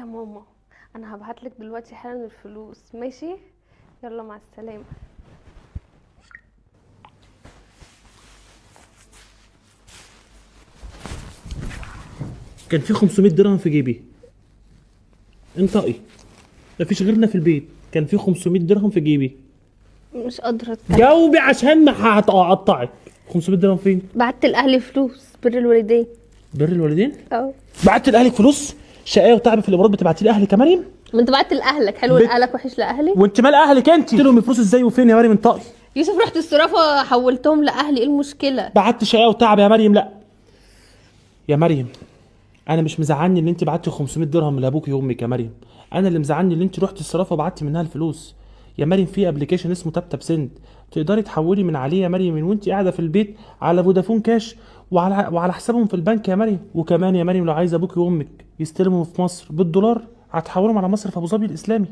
يا ماما، انا هبعتلك دلوقتي حالا الفلوس، ماشي؟ يلا مع السلامة. كان في 500 درهم في جيبي. انطقي، مفيش غيرنا في البيت. كان في 500 درهم في جيبي. مش قادرة اتكلم. جاوبي عشان ما هقطعك. 500 درهم فين؟ بعت لاهلي فلوس بر الوالدين. بر الوالدين؟ اه. بعت لاهلك فلوس؟ شقايه وتعب في الامارات بتبعتي لاهلك يا مريم؟ ما انت بعت لاهلك، حلو لاهلك وحش لاهلي؟ وانت مال اهلك انت؟ قلت لهم الفلوس ازاي وفين يا مريم؟ انطقي. يوسف رحت الصرافه حولتهم لاهلي، ايه المشكلة؟ بعت شقايه وتعب يا مريم. لا يا مريم، انا مش مزعلني ان انت بعتي 500 درهم لابوك وامك يا مريم، انا اللي مزعلني ان انت رحتي الصرافه وبعتي منها الفلوس يا مريم. في application اسمه Taptap Send تقدري تحولي من عليه يا مريم من وانت قاعدة في البيت على فودافون كاش وعلى حسابهم في البنك يا مريم. وكمان يا مريم لو عايزه ابوك وامك يستلموا في مصر بالدولار هتحولهم على مصرف ابو ظبي الاسلامي.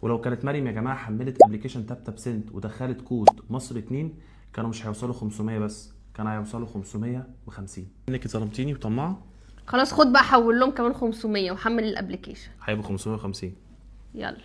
ولو كانت مريم يا جماعة حملت application Taptap Send ودخلت كود مصر 2 كانوا مش هيوصلوا 500 بس، كانوا هيوصلوا 550. انك ظلمتيني وطماعه. خلاص خد بقى حول لهم كمان 500 وحمل ال application. هيبقوا 550. يلا.